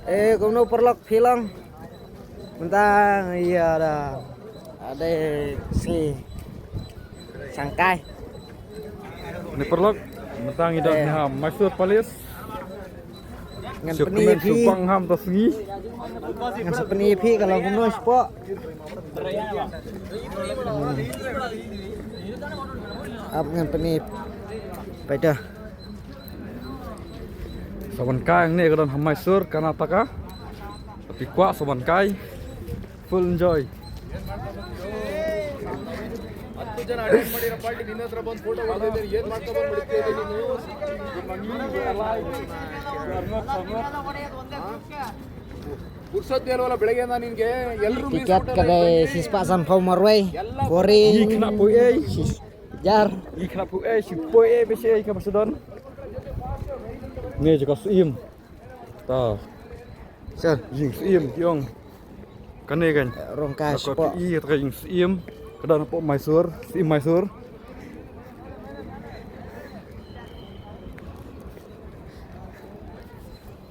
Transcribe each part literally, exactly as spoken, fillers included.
Eh, kumno paralok phi long? Mynta ïa da. Ada si sangkai. Ni paralok, mynta ngi don ha Mysore Palace. Ngan pyni ïa phi. Subang ham ta sngi. Ngan sa pyni ïa phi ka long kumno shapoh. Hmm. Ap ngan pyni. Peit da. Sa wan kai hangne ka don ha Mysore, Karnataka. Phi kwah sa wan kai. Full enjoy. ಹತ್ತು ಜನ ಅಟೆಂಡ್ ಮಾಡಿರೋ ಪಾರ್ಟಿ ನಿನ್ನ ಹತ್ರ ಬಂದು ಫೋಟೋ ಹೊಡೆದಿದ್ದಾರೆ. ಏನ್ ಮಾಡ್ಕೊ ಬಂದ್ಬಿಡ್ತೀಯ ನೀನು? ಪುರ್ಸೊತ್ ಇಲ್ವಲ್ಲ ಬೆಳಗ್ಗೆಯಿಂದ ನಿನ್ಗೆ. ಎಲ್ರು Tiket ka dei shispah sanphew marwei. Foreign. Ngi khynnah poi ei. Jar. Ngi khynnah poi ei, shi poi ei, bisi ei ka ba sdang. Ngi jaka suim. Ta. Sir. Ïing Syiem ki ong. Kane kan. Rong ka spot. I ta ka Ïing Syiem. Ka don hapoh Mysore, Syiem Mysore.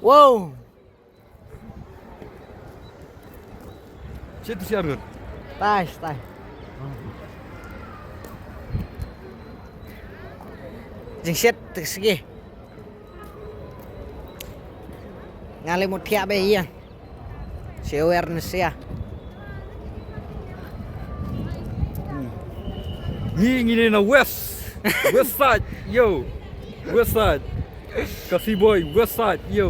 Wow. Shit, shit, Arun. Tai, tai. Jingshit, tu segi. Nga leh mut thiah bha ïa. Shi awareness ïa. Ngi ngi na west. West side, yo. West side. Khasi boy, west side, yo.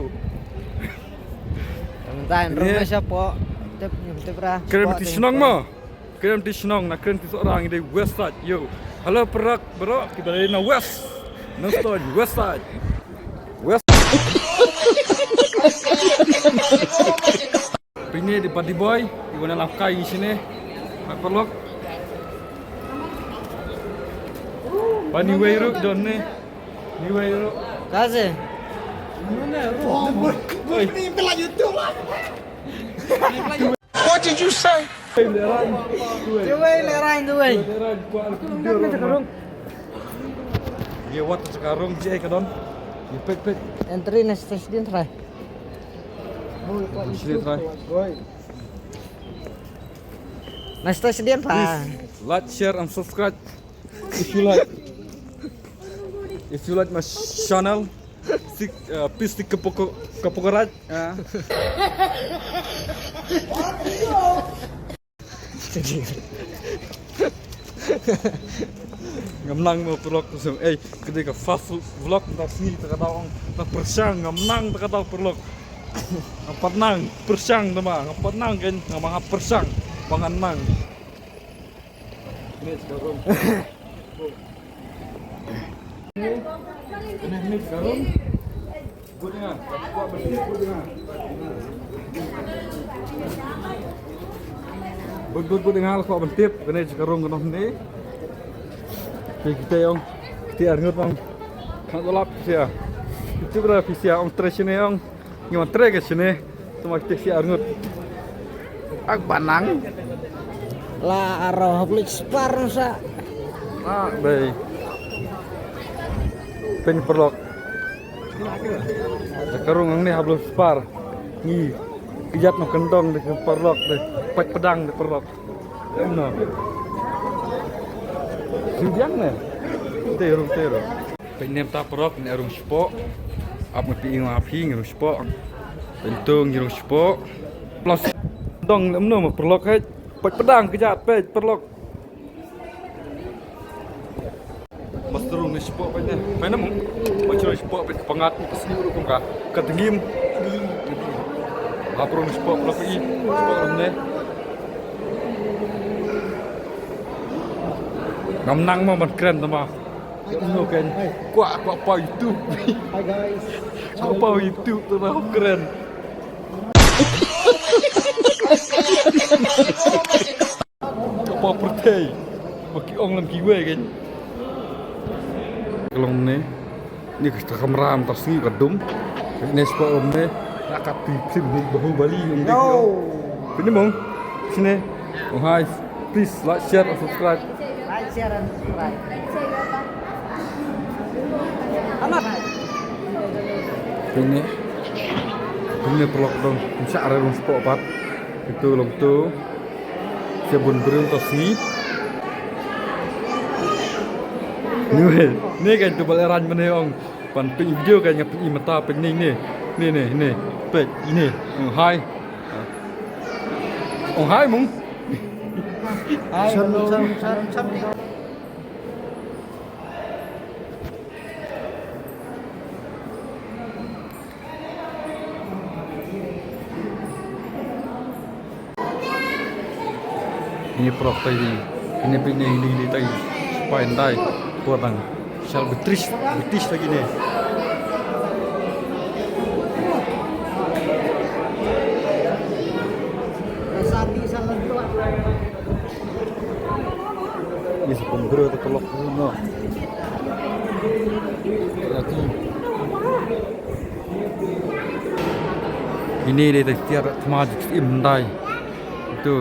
Tang tang rong sha po. Tip, tip ra. Kren ti shnong mo. Kren ti shnong na kren ti Sohra ngi dei west side, yo. Hello paralok, bro, kita dei na west. Na stone west side. West. Pine di party boy, iwan alam kai ngi shine. Hai paralok. Bani wei ruk don ne. Ni wei ruk. Kaze. Oi. What did you say? Duwei le rai duwei. Ye wat sekarung je ka don. Ye pet pet. Entry next station try. Station try. Next station try. Please like, share and subscribe. If you like, if you like my channel, stick, uh, please stick ka poko-, ka poko right. Ah. Ngam nang mo paralok kusum. Eh, kede ka first vlog ta sngi ta ka daw ong ta pyrshang ngam nang ta ka daw paralok. Ngam pat nang pyrshang ta ma ngam pat nang ken ngam nga pyrshang pa ngan nang. Bud bud bud nga la kwah ban tip kane jaka rung kano hynne. Te kita ong kita arngut ong. Khang dolap sia. Kita bra pisia ong tre shine ong. Ngi wan trei ka shine. Tuma kita si arngut. Ak banang. La aro haplik spar sa. Ah, bei. Pyn paralok. Karung ang ni haplik spar. Ngi. Kijat no kendong de paralok de. Pat pedang de paralok. No. Sidiang ne. Teru, teru. Pynnem ta paralok ne rung shapoh. Ap ngi pi ing ap hi ngi rung shapoh. Pyntung ngi rung shapoh. Plus dong lem no ma paralok hai. Pet pedang kejat pet paralok. Mas terung ngi shapoh pet ne. Pet ne mung. Mas terung shapoh pet pangat ni pesni uru kum ka. Ka tengim. Ap rung shapoh paralok i. Shapoh rung ne. Ngam nang ma ban kren tama. Ino ken. Kwah, kwah pau YouTube. Hi guys. Kwah pau YouTube tu dah keren. Kwah pau pyrthei. Baki ong lam kiwei ken. Kelong ne. Ni ka kamera mynta sngi ka dum. Next ko ne. Ka ti film ni Bahubali ong dei. Pynmong. Sini. Oh hi. Please like, share and subscribe. Like, share and subscribe. Amat. Ini. Kumne paralok dang, shah re dang spot pat. Itu long tu. Sa bun briew to sngi. Ni wei, ni ka tu bal eran mane ong. Pan pyn video ka nga pyn mata pyn ni ni. Ni ni ni. Pyn ni. Ong hai. Ong hai mung. Hai. Sam, sam, sam, sam. Ini prok tai di. Ini pini ini ini tai. Sipai ndai. Kuat bang. Shall British, British lagi ni. Ni sa pun guru tu pelok tu no. Lagi. Ini dia tak tiar kemaju im ndai. Tu.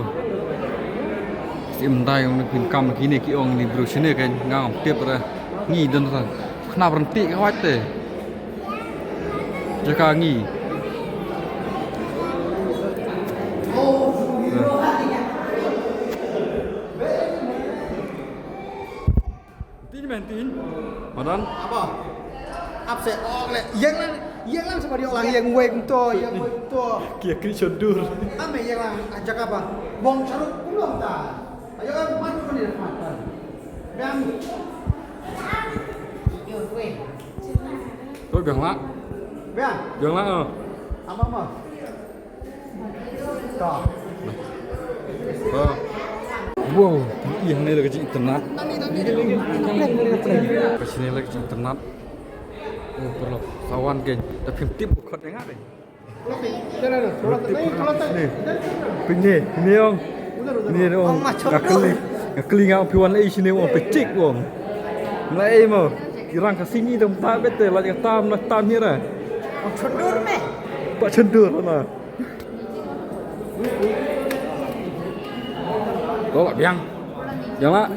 Im ndai ong pyn kam kine ki ong ni bru sine kan ngam tip ra. Ngi don sa. Khnap renti ka wat te. Jaka ngi. Tin men tin. Madan. Apa? Apa se? Oh, le. Yang lang, yang lang sama dia orang yang weng to, yang weng to. Kia kri chodur. Ame yang lang ajak apa? Bong charuk pulang ta. Ayo kan, madu kan dia makan. Biang. Tu biang lah. Biang. Biang lah. Oh. Apa apa? Wow, ih, ni lagi internet. Ka sini lagi internet. Oh, paralok sawan ke. Tapi tip bukan yang ada. Pini, pini ong. Ni ong. Ngakli, ngakli ngak piwan lei sini ong pecik ong. Mlai mo. Kirang ka sini dong ta bete la tam la tam hira. Chundur me. Pak chundur na. Tolak biang. Biang lah.